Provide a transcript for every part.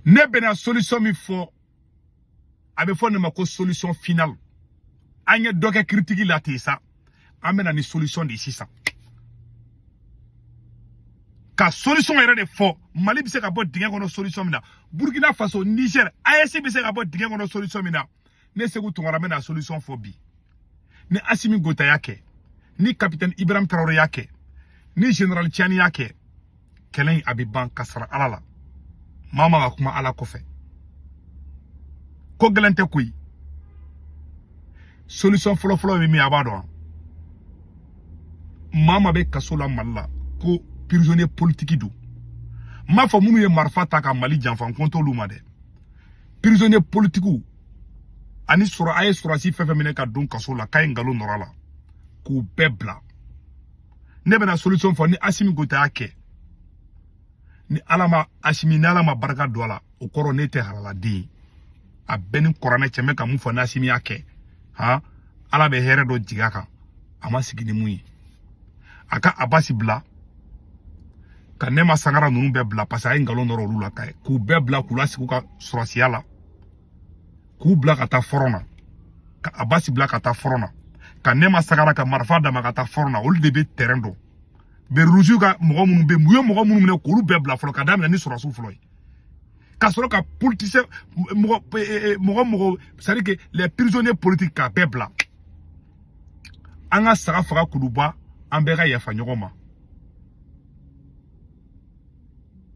Ne bɛna solution min fɔ, a bɛ fɔ nin ma ko solution finale. An ye dɔ kɛ critique la ten sa, an bɛna ni solution de ye sisan, ka solution yɛrɛ de fɔ. Mali bɛ se ka bɔ dingɛ kɔnɔ solution min na, Burkina Faso, Niger, AES bɛ se ka bɔ dingɛ kɔnɔ solution min na, ne Sekou Tounkara bɛna solution fɔ bi. Ni Assimi Goïta y'a kɛ, ni capitaine Ibrahim Traoré y'a kɛ, ni général Tiani y'a kɛ, kɛlɛ in a bɛ ban ka sara Ala la. Maa ma ka kuma Ala kɔfɛ, ko gɛlɛn tɛ koyi. Solution fɔlɔfɔlɔ ye min ye, a b'a dɔn, maa ma bɛ kaso la Mali la ko prisonnier politique don. N m'a fɔ minnu ye marifa ta ka Mali janfa, n ko t'olu ma dɛ. Prisonnier politique ani sɔrɔ a ye sɔrɔsi fɛn fɛn minɛ ka don kaso la k'a ye nkalon nɔrɔ a la, k'u bɛɛ bila. Ne bɛna solution fɔ. Ni Assimi Goïta y'a kɛ, ni Ala ma Assimi, ni Ala ma barika don a la, o kɔrɔ ne tɛ halaladen ye. A bɛɛ ni kuranɛ cɛ, n bɛ ka mun fɔ, ni Assimi y'a kɛ, han, Ala bɛ hɛrɛ dɔ jigin a kan a ma sigi ni mun ye. A ka Abasi bila, ka Nɛma Sangara ninnu bɛɛ bila, parce que a ye nkalon nɔrɔ olu la, ka k'u bɛɛ bila, k'u lasigi u ka sɔrɔsiya la, k'u bila ka taa front na, ka Abasi bila ka taa front na, ka Nɛma Sangara ka marifa d'a ma ka taa front na. Olu de bɛ terrain dɔn. Béret ka mɔgɔ minnu bɛ yen, u ye mɔgɔ minnu minɛ, k'olu bɛɛ bila fɔlɔ, ka daminɛ ni sɔrɔsiw fɔlɔ ye, ka sɔrɔ ka politicien mɔgɔ mɔgɔ mɔgɔ, c'est à dire que les prisonniers politiques, k'a bɛɛ bila. An ka saga faga kuluba, an bɛɛ ka yafa ɲɔgɔn ma.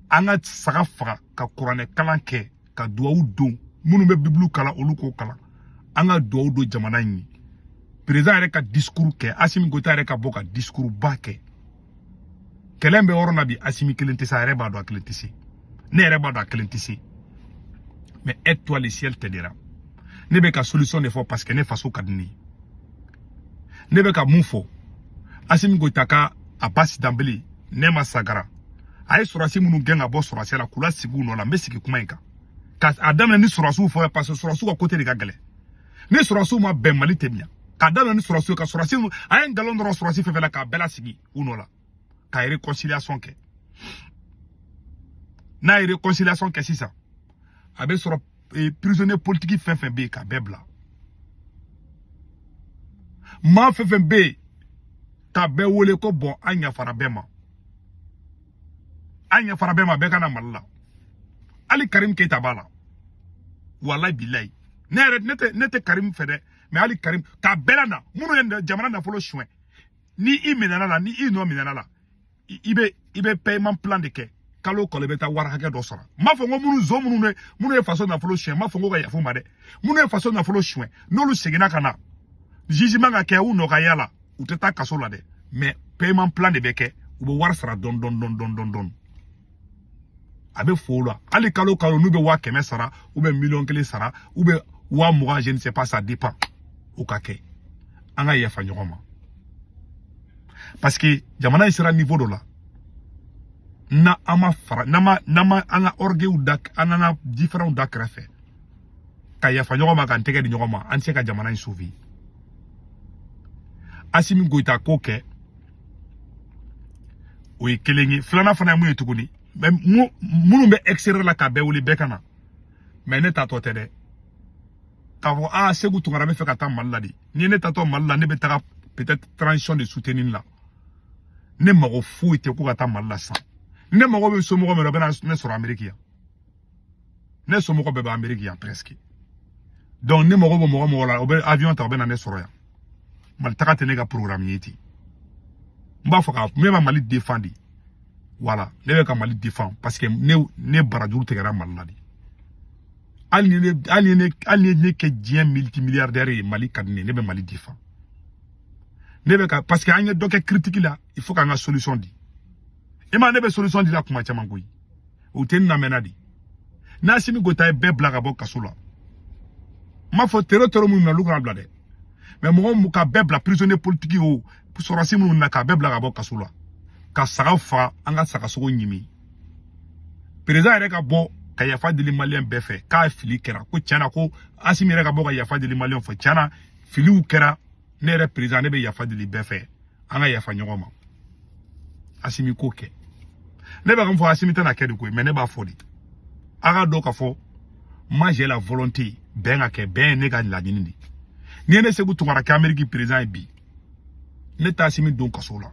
An ka saga faga, ka kuranɛ kalan kɛ, ka duwawu don. Minnu bɛ bibulu kalan, olu k'o kalan. An ka duwawu don jamana in ye. Président yɛrɛ ka discours kɛ, Assimi Goïta yɛrɛ ka bɔ ka discours ba kɛ. Kɛlɛ bɛ yɔrɔ na bi, Assimi kelen tɛ se, a yɛrɛ b'a dɔn a kelen tɛ se, ne yɛrɛ b'a dɔn a kelen tɛ se. Mais aide-toi, le ciel t'aidera. Ne bɛ ka solution de fɔ parce que ne faso ka di ne ye. Ne bɛ ka mun fɔ? Assimi Goïta ka Abbas Dembélé, Nɛma Sagara, a ye sɔrɔsi minnu gɛn ka bɔ sɔrɔsiya la, k'u lasigi u nɔ la. N bɛ sigi kuma in kan ka a daminɛ ni sɔrɔsiw fɔ, parce que sɔrɔsiw ka côté de ka gɛlɛn. Ni sɔrɔsiw ma bɛn, Mali tɛ ɲa. K'a daminɛ ni sɔrɔsiw, ka sɔrɔsi, a ye nkalon dɔrɔn sɔrɔsi fɛn fɛn la, k'a bɛɛ lasigi u nɔ la, ka réconciliation kɛ. N'a ye réconciliation kɛ sisan, a bɛ sɔrɔ prisonnier politique fɛn fɛn bɛ yen, k'a bɛɛ bila. Maa fɛn fɛn bɛ yen, k'a bɛɛ wele ko bɔn, an yafara bɛɛ ma, an yafara bɛɛ ma, bɛɛ ka na Mali la. Hali Karim Keita b'a la. Walayi bilayi, ne yɛrɛ ne tɛ Karim fɛ dɛ, mais hali Karim, k'a bɛɛ la na. Minnu ye jamana nafolo suɲɛ, ni i minɛna la, ni i nɔ minɛna la, i bɛ paiement plan de kɛ. Kalo kalo i bɛ taa wari hakɛ dɔ sɔrɔ. N m'a fɔ n ko minnu zon, minnu ye faso nafolo suɲɛ, n m'a fɔ n ko ka yafa u ma dɛ. Minnu ye faso nafolo suɲɛ, n'olu seginna ka na, jugement ka kɛ, u nɔ ka yala, u tɛ taa kaso la dɛ, mais paiement plan de bɛ kɛ. U bɛ wari sara dɔɔni dɔɔni dɔɔni dɔɔni dɔɔni dɔɔni. A bɛ fo o la. Hali kalo kalo, n'u bɛ 100 000 sara, ou bien 1 million sara, ou bien 20 000, je ne sais pas, ça dépend. O ka kɛ, an ka yafa ɲɔgɔn ma, parce que jamana in sera niveau dɔ la, na an ma fara, n'an ma an ka orgueil da, an ka différents da kɛrɛfɛ, ka yafa ɲɔgɔn ma, k'an tɛgɛ di ɲɔgɔn ma, an tɛ se ka jamana in sauver. Assimi Goïta k'o kɛ, o ye kelen ye. Filanan fana ye mun ye tuguni? Mais minnu bɛ extérieur la, k'a bɛɛ wele, bɛɛ ka na. Mais ne tatɔ tɛ dɛ, k'a fɔ aa, Sekou Tounkara bɛ fɛ ka taa Mali la de. Ni ne tatɔ Mali la, ne bɛ taga peut-être transition de soutenir la. Ne mago foyi tɛ ko ka taa Mali la sisan. Ne mago bɛ somɔgɔ min na, o bɛ na ne sɔrɔ Amérique yan. Ne somɔgɔ bɛɛ bɛ Amérique yan presque. Donc ne mago bɛ mɔgɔ mɔgɔ la, o bɛ avion ta, o bɛ na ne sɔrɔ yan. Mali taga tɛ ne ka programme ye ten. N b'a fɔ ka ne ma Mali défend de. Voilà, ne bɛ ka Mali défend parce que ne barajuru tigɛra Mali la de. Hali ni ne kɛ diɲɛ multimilliardaire ye, Mali ka di ne ye, ne bɛ Mali défend. Ne bɛ ka, parce que an ye dɔ kɛ critique la, il faut k'an ka solution di. I ma, ne bɛ solution di la kuma caman koyi, o tɛ n lamɛnna de. N'Assimi Goïta ye bɛɛ bila ka bɔ kaso la, n m'a fɔ terro terro minnu na, olu kana bila dɛ, mais mɔgɔ mun ka bɛɛ bila, prisonnier politique o, sɔrɔsi minnu na, k'a bɛɛ bila ka bɔ kaso la, ka saga faga, an ka saga sogo ɲimi. Président yɛrɛ ka bɔ ka yafa deli maliyɛn bɛɛ fɛ k'a fili kɛra, ko tiɲɛna, ko Assimi yɛrɛ ka bɔ ka yafa deli maliyɛn fɛ, tiɲɛna filiw kɛra, ne yɛrɛ président, ne bɛ yafa deli bɛɛ fɛ, an ka yafa ɲɔgɔn ma. Assimi k'o kɛ. Ne bɛ ka mun fɔ? Assimi tɛna kɛ de koyi, mais ne b'a fɔ de. A ka dɔn k'a fɔ moi j'ai la volonté bɛn ka kɛ, bɛn ye ne ka laɲini de. N'i ye ne Sekou Tounkara kɛ Amérique président ye bi, ne t'a Assimi don kaso la.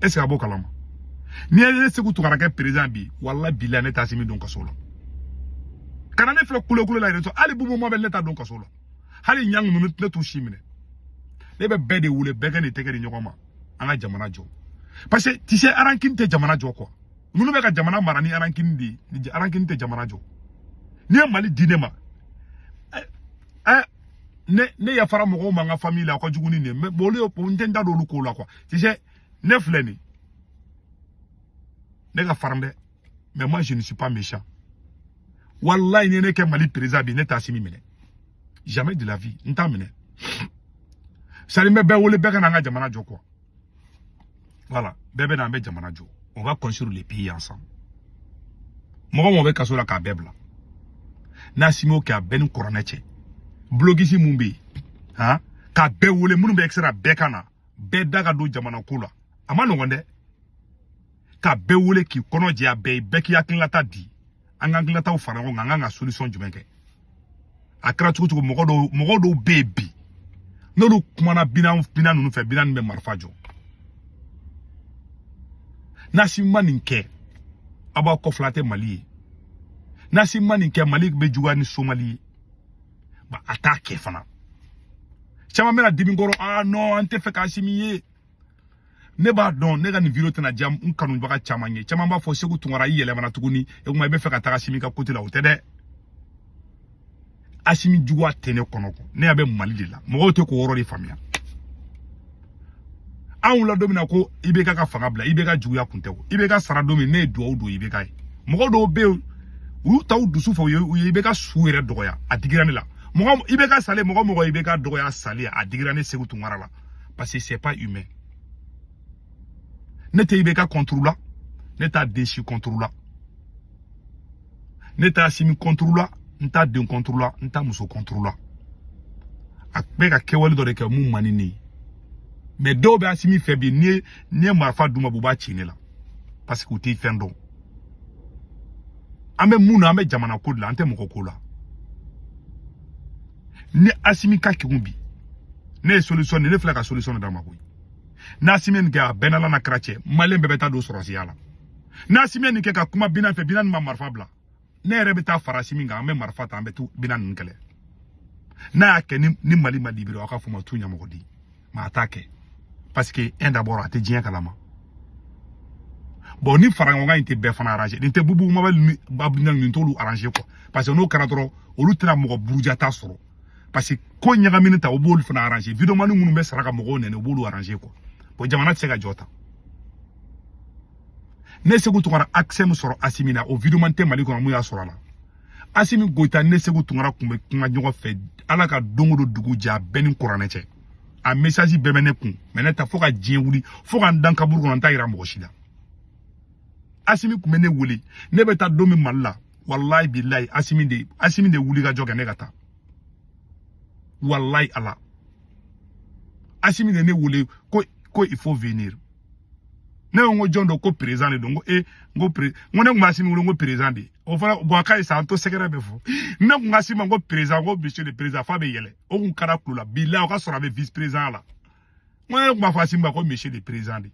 Est ce que a b'o kalama? N'i ye ne Sekou Tounkara kɛ président bi, walahi bilahi, ne t'a Assimi don kaso la. Kana ne filɛ kule kule la yɛrɛ, hali Bubu Mabel, ne t'a don kaso la. Hali ɲangi ninnu, ne t'u si minɛ. Ne bɛ bɛɛ de wele, bɛɛ ka nin tɛgɛ di ɲɔgɔn ma, an ka jamana jɔ, parce que tu sais, rancune tɛ jamana jɔ quoi. Ninnu bɛ ka jamana mara ni rancune de ye. Rancune tɛ jamana jɔ. N'i ye Mali di ne ma, ɛ ne yafara mɔgɔw ma n ka famille la, a ka jugu ni nin ye, mais bon, olu ye, n tɛ n da don olu kow la quoi. Tu sais, ne filɛ nin, ne ka farin dɛ, mais moi je ne suis pas méchant. Wallahi, ni ne kɛ Mali président bi, ne t'a Assimi minɛ, jamais de la vie, n t'a minɛ. Sari n bɛ bɛɛ wele, bɛɛ ka na an ka jamana jɔ quoi. Voilà, bɛɛ bɛ na, an bɛ jamana jɔ. On va construire le pays ensemble. Mɔgɔ mɔgɔ bɛ kaso la, k'a bɛɛ bila. N'Assimi y'o kɛ, a bɛɛ ni kuranɛ cɛ, blocus mun bɛ yen han, k'a bɛɛ wele, minnu bɛ extérieur, bɛɛ ka na, bɛɛ da ka don jamana ko la. A ma nɔgɔn dɛ, ka bɛɛ wele k'i kɔnɔ jɛya bɛɛ ye, bɛɛ k'i hakilinata di, an ka hakilinataw fara ɲɔgɔn kan, an kan ka solution jumɛn kɛ. A kɛra cogo cogo, mɔgɔ dɔw bɛ yen bi, n'olu kumana bina bina ninnu fɛ, bina ninnu bɛ marifa jɔ. N'Assimi ma nin kɛ, aw b'aw kɔfila tɛ Mali ye. N'Assimi ma nin kɛ, Mali bɛ juguya ni Somali ye. Ba a t'a kɛ fana. Caman bɛna dimi kɔrɔ: ah non, an tɛ fɛ k'Assimi ye. Ne b'a dɔn, ne ka nin vidéo tɛna diya n kanubaga caman ye. Caman b'a fɔ: Sekou Tounkara, i yɛlɛmana tuguni, e kuma i bɛ fɛ ka taga Assimi ka côté la. O tɛ dɛ, Assimi juguya tɛ ne kɔnɔ kɔ. Ne bɛ Mali de la, mɔgɔw tɛ k'o yɔrɔ de faamuya. Anw wulila don min na ko IBK ka fanga bila, IBK juguya kun tɛ o. IBK sara don min, ne ye duwawu don IBK ye. Mɔgɔ dɔw bɛ yen, u y'u ta u dusu fɛ, u ye IBK su yɛrɛ dɔgɔya, a digira ne la. Mɔgɔ IBK salen, mɔgɔ mɔgɔ IBK dɔgɔya salen, a digira ne Sekou Tounkara la, parce que c'est pas humain. Ne tɛ IBK contre la, ne t'a den si contre la, ne t'a Assimi contre la, n t'a den contre la, n t'a muso contre la. A bɛ ka kɛwale dɔ de kɛ mun man di ne ye. Mais dɔw bɛ Assimi fɛ bi, n'i ye marifa d'u ma, u b'a ci ne la, parce que u tɛ fɛn dɔn. An bɛ mun na? An bɛ jamana ko de la, an tɛ mɔgɔ ko la. Ni Assimi ka kegun bi, ne ye solution, ne filɛ ka solution d'a ma koyi. N'Assimi nin kɛ, a bɛɛ n'Ala na kɛra cɛ, Malien bɛɛ bɛ taa don sɔrɔsiya la. N'Assimi nin kɛ ka kuma bina fɛ, bina nin ma marifa bila, ne yɛrɛ bɛ taa fara Assimi kan, an bɛ marifa ta, an bɛ bina ninnu kɛlɛ. N'a y'a kɛ ni Mali ma libéré, aw ka fɔ ma tu ɲamɔgɔden. Mais a t'a kɛ, parce que un, d'abord, a tɛ diɲɛ kalama. Bon, ni fara ɲɔgɔn kan in tɛ bɛɛ fana arranger. Nin tɛ Bubu Mabel ni Abdou, nin t'olu arranger quoi, parce que n'o kɛra dɔrɔn, olu tɛna mɔgɔ buruja ta sɔrɔ, parce que ko ɲagaminen ta, o b'olu fana arranger. Vidéoman minnu bɛ sara ka mɔgɔw nɛni, o b'olu arranger quoi. Bon, jamana tɛ se ka jɔ tan. Ne Sekou Tounkara, accès min sɔrɔ Assimi na, o vidéoman tɛ Mali kɔnɔ mun y'a sɔrɔ a la. Assimi Goïta, ne Sekou Tounkara tun bɛ kuma ɲɔgɔn fɛ. Ala ka don o don dugu jɛ, a bɛɛ ni kuranɛ cɛ, a message bɛɛ bɛ ne kun. Mais ne ta, fo ka diɲɛ wuli, fo ka n dan kaburu kɔnɔ, n t'a yira mɔgɔ si la. Assimi tun bɛ ne wele, ne bɛ taa don min Mali la, walayi bilayi, Assimi de wuli ka jɔ kɛ ne ka taa. Walayi Ala, Assimi de ne wele ko il faut venir. Ne ko n ko jɔn don? Ko président de don. N ko e, n ko pré, n ko ne tun bɛ Assimi wele n ko président de. O fana, bon, a ka ɲi sa, an to sɛgɛrɛ bɛ fɔ. Ne kun ka Assimi ma n ko président, n ko monsieur le président, f'a bɛ yɛlɛ. O kun kɛra kulo la bilayi, o ka sɔrɔ a bɛ vice président la. N ko ne tun b'a fɔ Assimi ma ko monsieur le président de.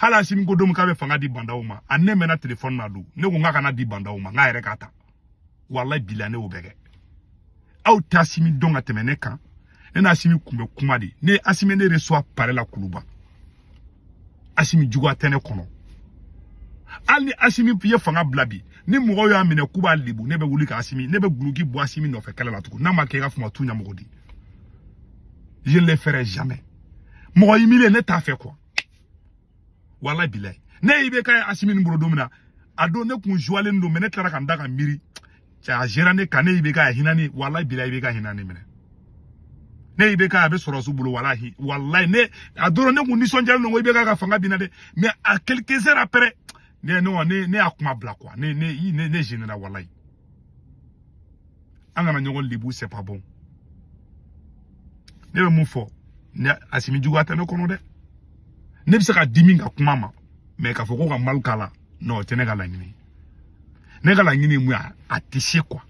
Hali Assimi ko don min k'a bɛ fanga di Bandaw ma, a ne mɛnna téléphone na don, ne ko n k'a kana di Bandaw ma, n k'a yɛrɛ k'a ta. Walayi bilayi, ne y'o bɛɛ kɛ. Aw tɛ Assimi dɔn ka tɛmɛ ne kan. Ne n'Assimi kun bɛ kuma de. Ne Assimi ne reçoit palais la Kuluba. Assimi juguya tɛ ne kɔnɔ. Hali ni Assimi ye fanga bila bi, ni mɔgɔw y'a minɛ k'u b'a lebu, ne bɛ wuli ka Assimi, ne bɛ guloki bɔ Assimi nɔfɛ kɛlɛ la tugun. N'a ma kɛ, i ka fɔ ma tu ɲɛmɔgɔ di, je ne le ferai jamais. Mɔgɔ humilié, ne t'a fɛ quoi. Walayi bilayi, ne y'i bɛ k'a ye Assimi nin bolo don min na, a don ne kun joilen don, mais ne tilara ka n da ka miiri cɛ, a géré ne kan. Ne y'i bɛ k'a ye hinɛ ne, walayi bilayi, i bɛ ka hinɛ ne minɛ. Ne y'i bɛ k'a a bɛ sɔrɔ bolo, walahi walayi, ne a don ne kun nisɔndiyalen don ko i bɛ k'a ka fanga binna dɛ. Mais à quelques heures après, ne ne ne ne y'a kuma bila quoi. Ne gêné la, walayi. An kana ɲɔgɔn lebu, c'est pas bon. Ne bɛ mun fɔ? Ne Assimi juguya tɛ ne kɔnɔ dɛ. Ne bɛ se ka dimi ka kuma ma, mais k'a fɔ ko ka mal k'a la, non, o tɛ ne ka laɲini. Ne ka laɲini ye mun ye, a tɛ se quoi.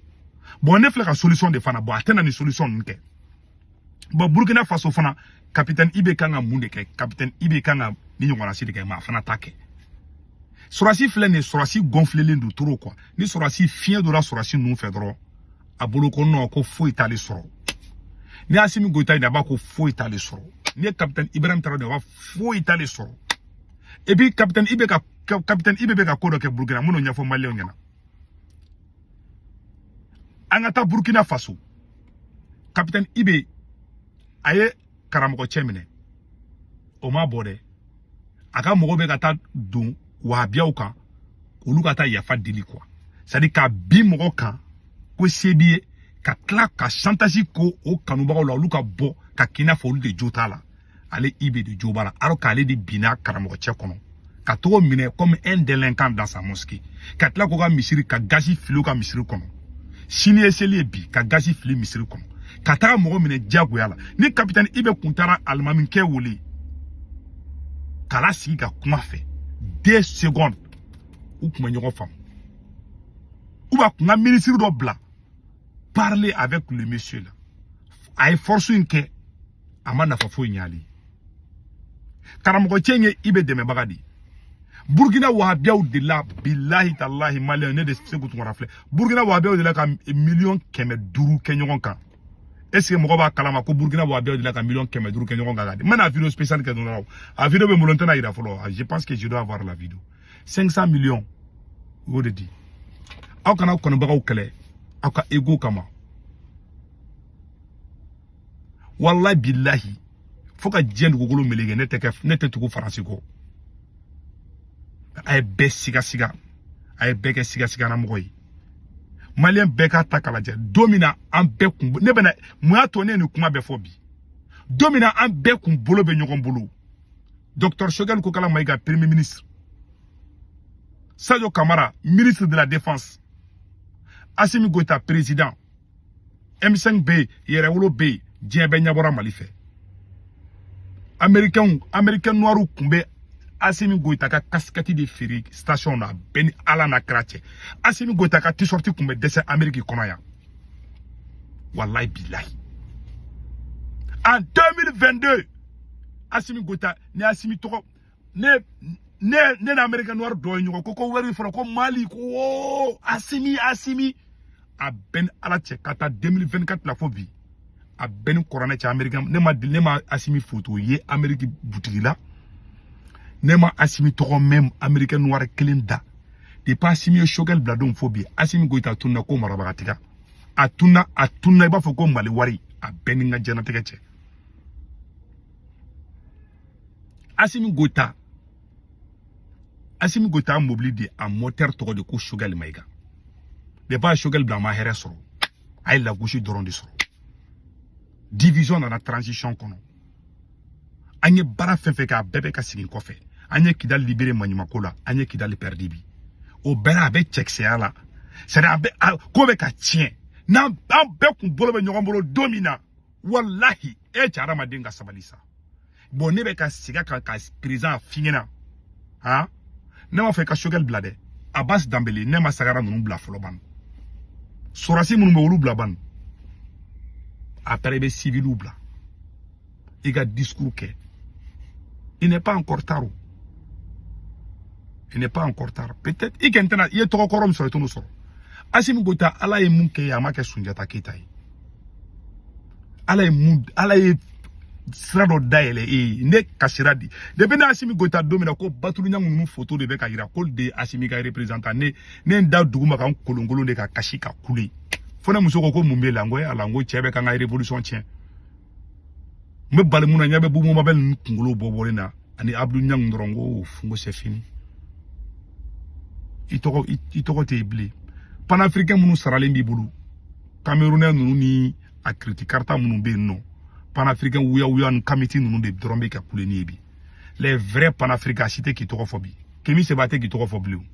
Bon, ne filɛ ka solution de fana. Bon, a tɛna nin solution ninnu kɛ. Bon, Burkina Faso fana, capitaine IB kan ka mun de kɛ? Capitaine IB kan ka ni ɲɔgɔnna si de kɛ, mais a fana t'a kɛ. Sɔrɔsi filɛ nin ye, sɔrɔsi gonflelen don trop quoi. Ni sɔrɔsi fiɲɛ donna sɔrɔsi ninnu fɛ dɔrɔn, a bolo ko non, ko foyi t'ale sɔrɔ. Ni Assimi Goïta ye, a b'a ko foyi t'ale sɔrɔ. Ni ye capitaine Ibrahim Traoré, a b'a foyi t'ale sɔrɔ. Et puis capitaine IB bɛ ka ko dɔ kɛ Burkina, minnu ɲɛfɔ maliyɛnw ɲɛna. An ka taa Burkina Faso. Capitaine IB a ye karamɔgɔ cɛ minɛ, o ma bɔ dɛ. A ka mɔgɔw bɛ ka taa don wahabiyaw kan, olu ka taa yafa deli quoi. C'est à dire ka bin mɔgɔ kan ko se b'i ye, ka tila ka chantage ko o kanubagaw la, olu ka bɔ ka k'i n'a fɔ olu de jo t'a la, ale IB de jo b'a la, alors qu'ale de binna karamɔgɔ cɛ kɔnɔ ka tɔgɔ minɛ comme un délinquant dans sa mosquée, ka tila k'o ka misiri ka gazi fili o ka misiri kɔnɔ. Sini ye seli ye bi, ka gazi fili misiri kɔnɔ, ka taga mɔgɔ minɛ diyagoya la. Ni capitaine IB kun taara alimamikɛ wele k'a lasigi ka kuma fɛ 2 secondes, u kun bɛ ɲɔgɔn faamu. Ou b'a kun ka ministre dɔ bila parler avec le monsieur là. A ye force in kɛ, a ma nafa foyi ɲ'ale ye. Karamɔgɔ cɛ in ye IB dɛmɛbaga de ye. Burkina wahabiyaw de la, bilahi talahi, maliyɛn ne de Segu Tunkara filɛ. Burkina wahabiyaw de la ka 500 millions kɛ ɲɔgɔn kan. Est ce que mɔgɔ b'a kalama ko Burkina wahabiyaw de la ka 500 millions kɛ ɲɔgɔn kan ka di? N bɛna vidéo spéciale kɛ don dɔ la. A vidéo bɛ n bolo, n tɛna yira fɔlɔ. Je pense que je dois avoir la vidéo. 500 millions, u y'o de di. Aw kana aw kanubagaw kɛlɛ aw ka ego kama. Wallahi bilahi, fo ka diɲɛ dugukolo meleke, ne tɛ kɛ, ne tɛ tugu Faransi kɔ. A ye bɛɛ sigasiga, a ye bɛɛ kɛ sigasigana mɔgɔ ye. Maliyɛn bɛɛ k'a ta k'a lajɛ. Don min na an bɛɛ kun, ne bɛna mun y'a to ne ye nin kuma bɛɛ fɔ bi? Don min na an bɛɛ kun bolo bɛ ɲɔgɔn bolo, docteur Choguel Kokala Maïga, premier ministre, Sadio Kamara, ministre de la défense, Assimi Goïta, président, M5 bɛ yen, Yɛrɛwolo bɛ yen, diɲɛ bɛɛ ɲɛbɔra Mali fɛ. Américain, américain noir kun bɛ Assimi Goïta ka casquette de feere station na, bɛɛ ni Ala n'a kira cɛ. Assimi Goïta ka t-shirt kun bɛ dɛsɛ Amérique kɔnɔ yan. Wallahi bilahi. En 2022, Assimi Goïta ni Assimi tɔgɔ ne ni américain noir dɔ ye ɲɔgɔn ko wari fɔra ko Mali ko o Assimi Assimi, a bɛɛ ni Ala cɛ, ka taa 2024 la fo bi, a bɛɛ ni kuranɛ cɛ, américain ne ma Assimi photo ye Amérique butigi la, ne ma Assimi tɔgɔ mɛn américain noir kelen da. Depuis Assimi ye Choguel bila don fo bi, Assimi Goïta tunna ko marabaga tiga, a tunna, a tunna i b'a fɔ ko Mali wari. A bɛɛ ni n ka diɲɛnatigɛ cɛ, Assimi Goïta, Assimi Goïta mobili de a moteur tɔgɔ de ko Choguel Maïga. Depuis a ye Choguel bila, a ma hɛrɛ sɔrɔ, a ye lagosi dɔrɔn de sɔrɔ. Division nana transition kɔnɔ. An ye baara fɛn fɛn kɛ, a bɛɛ bɛ ka segin kɔfɛ. An ye Kidali libéré maɲumako la, an ye Kidali perdu bi. O bɛɛ la, a bɛ cɛkisɛya la, c'est à dire a bɛ ko bɛ ka tiɲɛ. N'an an bɛɛ kun bolo bɛ ɲɔgɔn bolo don min na, walahi, e cɛ hadamaden ka sabali sa. Bon, ne bɛ ka segin a kan ka président f'i ɲɛna. Han, ne m'a fɔ i ka Choguel bila dɛ. Abbas Danbele, ne ma sagara ninnu bila fɔlɔ ban. Sɔrɔsi minnu bɛ, olu bila ban. Après, i bɛ civiliw bila, i ka discours kɛ. Il n'est pas encore tard, il n'est pas encore tard. Peut-être i kɛn tɛna i ye tɔgɔ kɔrɔ min sɔrɔ, i t'o sɔrɔ. Assimi Goïta, Ala ye mun kɛ ye, a ma kɛ Sunjata Keyita ye. Ala ye mun, Ala ye sira dɔ dayɛlɛ e ye, ne kasira di. Depuis ne Assimi Goïta, don min na ko Batulu Ɲangu ninnu photo de bɛ ka yira ko de ye Assimi ka représentant, ne n da dugu ma ka n kolonkolon de ka kasi ka kule, fo ne muso ko ko mun b'e la? N ko e Ala, n ko cɛ bɛ ka n ka révolution tiɲɛ. N bɛ bali mun na, ɲɛ bɛ Bubu Mabel ninnu kunkolo bɔ bɔlen na ani Abdou Ɲangu dɔrɔn. N ko n ko c'est fini, i tɔgɔ, i tɔgɔ tɛ yen bilen. Panafricain minnu saralen b'i bolo, camerounais ninnu ni a kiriti karita minnu bɛ yen nɔ, panafricain wuya wuya ni kamiti ninnu de dɔrɔn bɛ ka kule ni ye bi. Les vrais panafricains, a si tɛ k'i tɔgɔ fɔ bi. Kemi Seba tɛ k'i tɔgɔ fɔ bilen.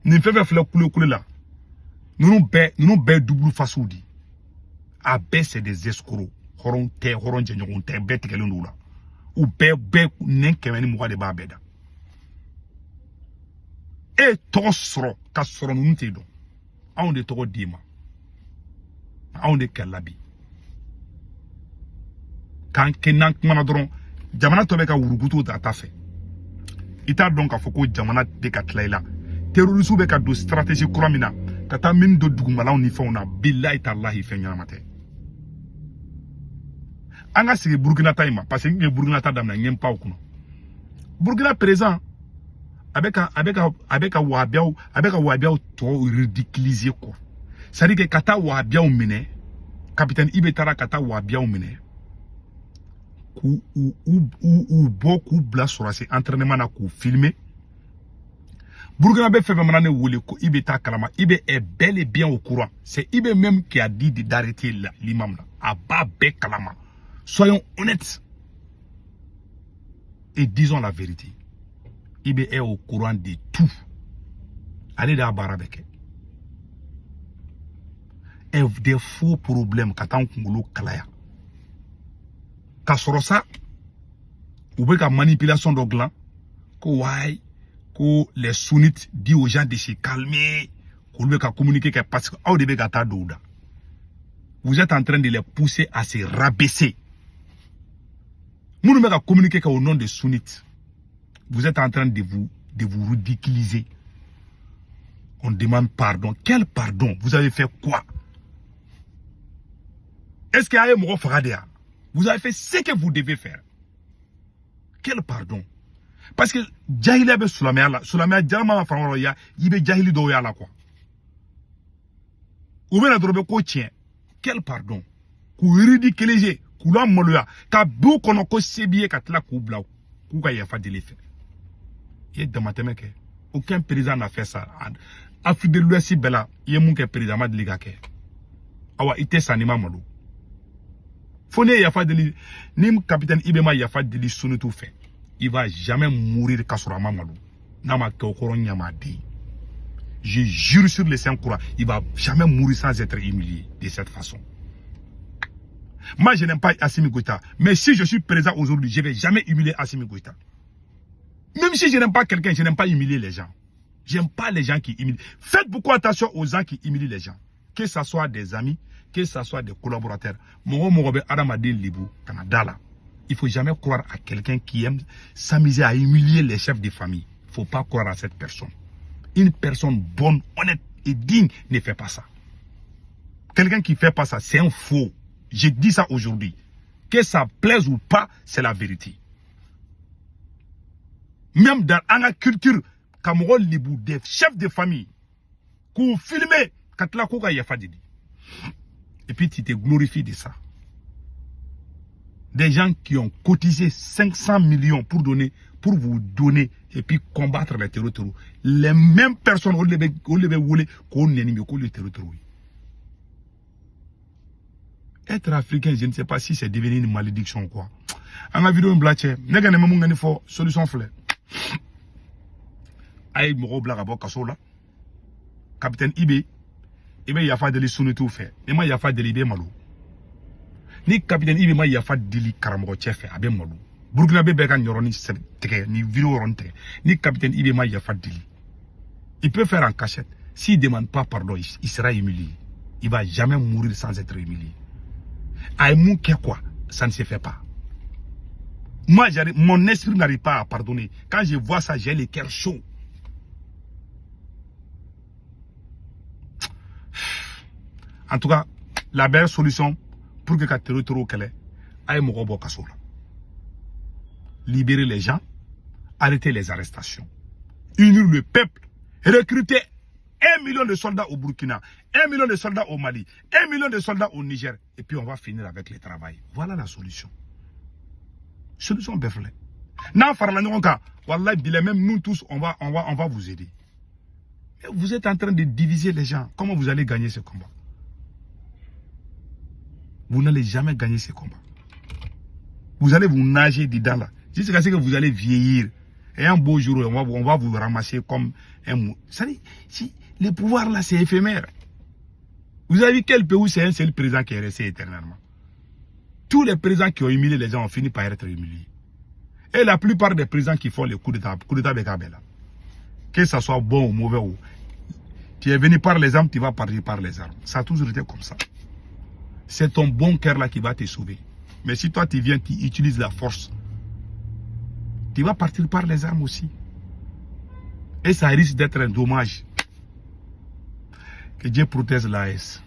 Nin fɛn fɛn filɛ kule kule la, ninnu bɛɛ double facew di. A bɛɛ c'est des escrocs. Hɔrɔn tɛ, hɔrɔn jɛɲɔgɔn tɛ, bɛɛ tigɛlen don u la. U bɛɛ nɛn 120 de b'a bɛɛ da. E ye tɔgɔ sɔrɔ ka sɔrɔ ninnu tɛ dɔn. Anw de tɔgɔ d'i ma. Anw de kɛlɛla bi. K'an kɛ n'an kumana dɔrɔn jamana tɔ bɛ ka wurukutu ta ta fɛ. I t'a dɔn k'a fɔ ko jamana bɛ ka tila i la. Terroriste bɛ ka don stratégie kura min na ka taa min don dugumalaw ni fɛnw na, bilahi talahi fɛn ɲɛnama tɛ. An ka sigi Burukina ta in ma, parce que n tun ye Burukina ta daminɛ, n ye n pan o kunna. Burukina président a bɛ ka wahabiyaw, a bɛ ka wahabiyaw tɔ ridiculiser quoi. C'est à dire que ka taa wahabiyaw minɛ, capitaine IB taara ka taa wahabiyaw minɛ k'u u bɔ k'u bila sɔrɔsi entraînement na k'u filmer. Burkina bɛ fɛn fɛn mana ne wele ko IB t'a kalama, IB est bel et bien au courant. C'est IB même qui a dit d'arrêter l'imam là. A b'a bɛɛ kalama. Soyons honnêtes et disons la vérité. IB est au courant de tout. Ale de y'a baara bɛɛ kɛ. Des faux problèmes ka taa n kunkolo kalaya. Ka sɔrɔ sa, u bɛ ka manipulation dɔ dilan ko wayi ko les sunnites disent aux gens de se calmer, k'olu bɛ ka communiquer kɛ parce que aw de bɛ ka taa don u da. Vous êtes en train de les pousser à se rabaisser. Minnu bɛ ka communiquer kɛ au nom des sunnites, vous êtes en train de vous ridiculiser. On demande pardon. Quel pardon? Vous avez fait quoi? Est-ce qu'il y a un mɔgɔ faga de ya? Vous avez fait ce que vous devez faire. Quel pardon? Parce que jahiliya bɛ silamɛya la, silamɛya jalama ma fara yɔrɔ ya, i bɛ jahili dɔw y'a la quoi. U bɛ na dɔrɔn u bɛ ko tiɲɛ. Quel pardon? K'u ridiculiser, k'u lamaloya, ka b'u kɔnɔ ko se b'i ye ka tila k'u bila k'u ka yafa deli fɛ. I ye damatɛmɛ kɛ. Aucun président n'a fait ça. Afrique de l'Ouest bɛɛ la, i ye mun kɛ président ma deli ka kɛ. Awa i tɛ sa n'i ma malo. Fo ne ye yafa deli, ni capitaine IB ma yafa deli sunnitu fɛ, il va jamais mourir k'a sɔrɔ a ma malo. N'a ma kɛ o kɔrɔ ɲamaden. Je jure sur le Saint-Coran, il va jamais mourir sans être humilié de cette façon. Moi, je n'aime pas Assimi Goïta. Mais si je suis présent aujourd'hui, je ne vais jamais humilier Assimi Goïta. Même si je n'aime pas quelqu'un, je n'aime pas humilier les gens. J'aime pas les gens qui humilient. Faites beaucoup attention aux gens qui humilient les gens. Que ce soit des amis, que ce soit des collaborateurs. Mɔgɔ mɔgɔ bɛ adamaden lebu kana da la. Il faut jamais croire à quelqu'un qui aime s'amuser à humilier les chefs de famille. Il ne faut pas croire à cette personne. Une personne bonne, honnête et digne ne fait pas ça. Quelqu'un qui ne fait pas ça, c'est un faux. Je dis ça aujourd'hui. Que ça plaise ou pas, c'est la vérité. Même dans la culture, ka mɔgɔ lebu des chefs de famille, k'u filmer, ka tila k'u ka yafa deli. Et puis tu te glorifies de ça. Des gens qui ont cotisé 500 millions pour donner, pour vous donner et puis combattre les terroristes. Les mêmes personnes, au lieu de voler, qu'on ennemi, qu'on les terroristes. Être africain, je ne sais pas si c'est devenu une malédiction ou quoi. An ka vidéo in bila cɛ, ne ka nin bɛ mun kɛ ni fɔ solution filɛ. A ye mɔgɔw bila ka bɔ kaso la. Capitaine IB, i bɛ yafa deli sunnitiw fɛ. N'i ma yafa deli, i bɛ malo. Ni capitaine IB ma yafa deli karamɔgɔ cɛ fɛ, a bɛ malo. Burkina bɛ bɛɛ ka nin yɔrɔnin tigɛ, nin vidéo yɔrɔnin tigɛ. Ni capitaine IB ma yafa deli, il peut faire en cachette. S'il ne demande pas pardon, il sera humilié. Il va jamais mourir sans être humilié. A ye mun kɛ quoi, ça ne se fait pas. Moi, mon esprit n'arrive pas à pardonner. Quand je vois ça, j'ai le cœur chaud. En tout cas, la meilleure solution pour que ka terro kɛlɛ, a ye mɔgɔw bɔ kaso la. Libérer les gens, arrêter les arrestations. Unir le peuple, recruter 1 million de soldats au Burkina, 1 million de soldats au Mali, 1 million de soldats au Niger. Et puis on va finir avec le travail. Voilà la solution. Solution bɛɛ filɛ. N'an farala ɲɔgɔn kan, wallahi bilahi, même nous tous, on va vous aider. Mais vous êtes en train de diviser les gens. Comment vous allez gagner ce combat? Vous n'allez jamais gagner ce combat. Vous allez vous nager dedans là, jusqu'à ce que vous allez vieillir. Et un beau jour, on va vous ramasser comme un mou. Si le pouvoir là, c'est éphémère. Vous avez vu quel pays où c'est un seul président qui est resté éternellement? Tous les présidents qui ont humilié les gens ont fini par être humiliés. Et la plupart des présidents qui font les coups d'état, là. Que ça soit bon ou mauvais ou tu es venu par les armes, tu vas partir par les armes. Ça a toujours été comme ça. C'est ton bon cœur là qui va te sauver. Mais si toi tu viens, tu utilises la force, tu vas partir par les armes aussi. Et ça risque d'être un dommage. Que Dieu protège l'AES.